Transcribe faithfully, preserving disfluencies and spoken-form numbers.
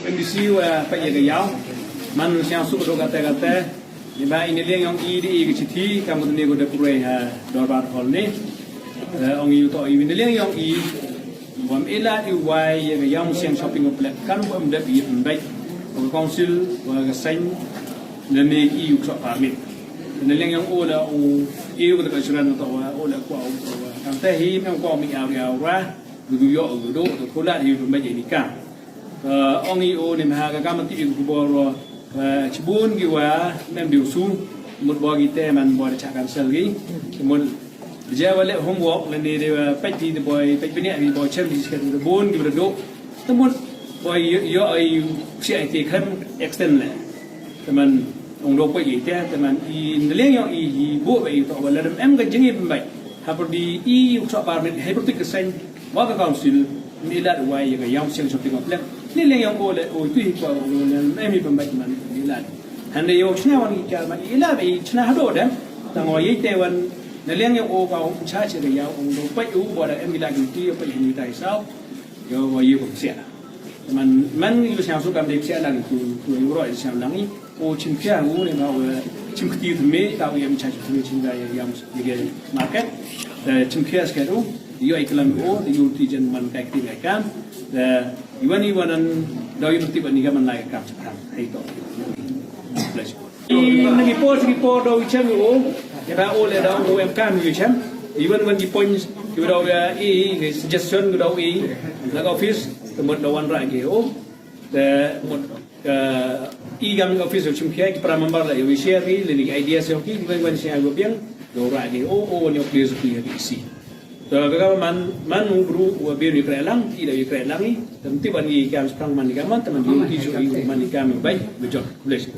M D C wa pait ya ka yaw. Man sñiawsuk dooh katte katte. Neibhah i na liang yong i da e ka chithi kam ka tynne ko da pule ha dorbar hall ne. Eh, ong i u toh i na liang yong i, wa ym e lad i u wai ya ka Yaw Mynsiem Shopping Complex kam wa ym dep i pynbeit wa ka council wa ka seiñ, lane i u ksoh permit. Na liang yong o la u e u ka assurance toh wa o la kwah u toh wa, kamte hi ym kwah u mih yaw yaw ra. Yoh u dooh, toh ko lad hi pynbeit ya ini kam. Eh, ong i o neibhah ka kam tip i ka khubor wa, eh, chibun ki wa ym em de u su, mut boi ki te man boi da chah cancel ki. Mut da jia wa leh homework lane de wa peit phi de boi, peit bniah phi boi chem phi sikat de bun ki wa da dooh. Te mut boi yoh, yoh i u psiah i te khlem extend le. Te man ong dooh peit i te, te man i na liang yong i hi booh ba i toh wa lada ym em ka jingim pynbeit hapyrdi i u ksoh permit, hapyrdi ka seiñ wa ka council, ym e lad u wai ya ka Yaw Mynsiem Shopping Complex. Na liang yong o le, o itu hi kwah u le, ym em i pynbeit man ym e lad. Hynre yow chna wan ki kiar man i lad i chna hadooh de. Tang wa yei te wan na liang yong o ka u in charge ka yaw ong dooh peit u wa da em ki lad ki ti yow peit hi ni tai saw. Yow wa yow psiah. Man, man yow sñiawsuk kam de psiah lang tu, tu yow roi sñiaw lang i. O chim khia u neibhah wa chim kti thymme, ta u em cha chim thymme chim da ya yam ya market. Eh, chim khia sikat u, yoh i klam o, yoh ti jan man kai kti kai kam. Eh, iwan iwan an daw yoh ti ban i kam man lai kam cha kam. Hei toh. Bless you. I na ki por, ki por daw i chem o, ya da o le daw o em kam i chem. Iwan wan ki points, ki daw ya i, ki suggestion ki daw i, na ka office, te mut daw wan ra ki o. Te mut, eh, i kam office chim khia ki para member la, i share ki, le ni idea se ki, ki wan wan se go biang, daw ra ki o, o ni o please ki ya ki si. Te ka ka man, man u bru wa bir i kre lang, i da i kre lang i, te mti ban i kam sprang man i kam man, te man i ki jo i man i kam bai, bejot, bless you.